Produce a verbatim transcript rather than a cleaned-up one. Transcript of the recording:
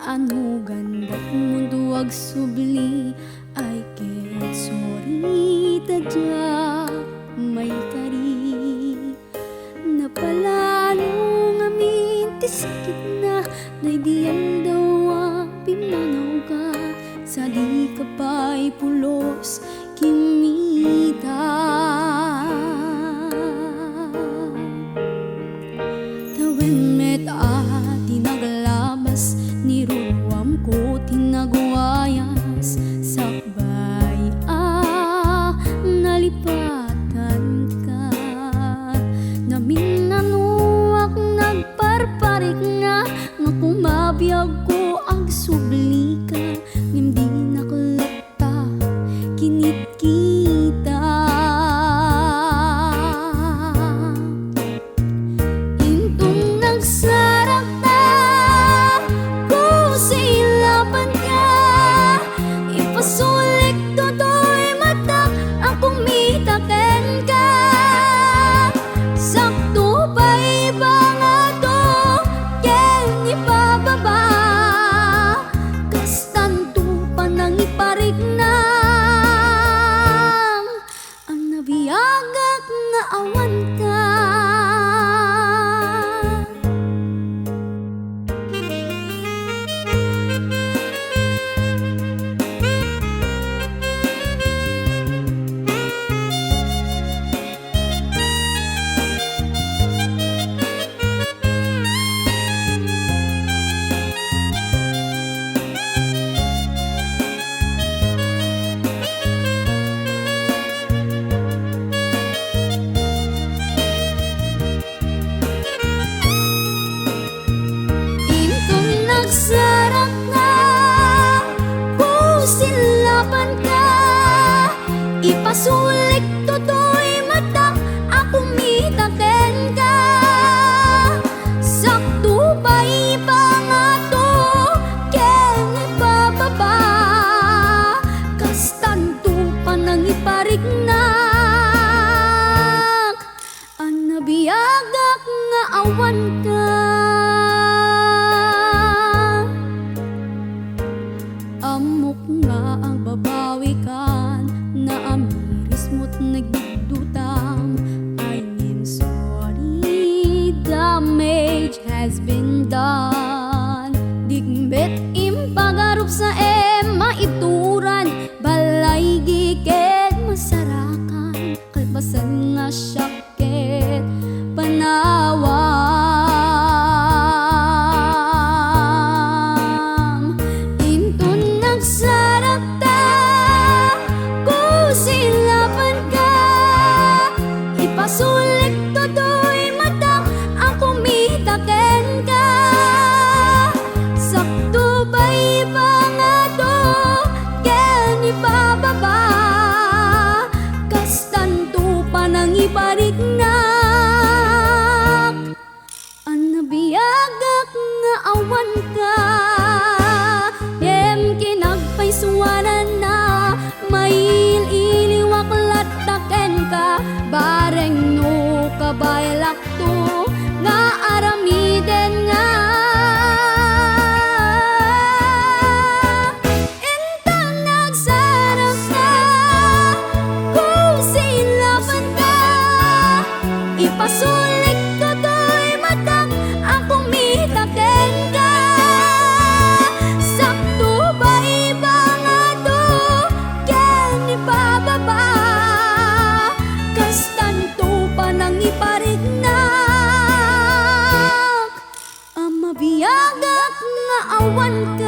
Ano gandat munto agsubli, ay ket sorry ta diak maikari. Napalalo ngamin ti sakitna, no idi aldaw a pimmanawka, sadika pay pulos kimmita. Tawen met a ti naglabas, niruruamko ti nagwayas, sakbay a nalipatanka. Naminnanoak nagparparikna, nga kumabiagko agsublika, ngem dinak latta kinitkita. Inton nagsarakta, kusilapanka, ipasulik totoy matak a kumita kenka. Sakto pay ipangato ken ipababa, kastanto panangipariknak. Ania biagak nga awanka. Inton nagsarakta, kusilapanka, ipasulik totoy matak a kumita kenka. Sakto pay ipangato ken ipababa, kastanto panangipariknak. Ania biagak nga awanka. Ammok nga agbabawikan, naamiris mo't nagduddutam. I am sorry, damage has been done. Dik met impagarup sa em maituran, balay giket masarakan, kalpasan nga siak ket panawam. Inton nagsarakta, kusilapanka, ipasulik totoy matak a kumita kenka. Sakto pay ipangato ken ipababa, kastanto panangipariknak. Ania biagak nga awanka. Ngem kinagpaisuananna, mail-iliwak latta kenka, bareng no kabaelakto nga aramiden nga. Inton nagsarakta, kusilapanka, ipasulik totoy matak a kumita kenka. Sakto pay ipangato ken ipababa, kastanto panangipariknak. Ania biagak nga awanka.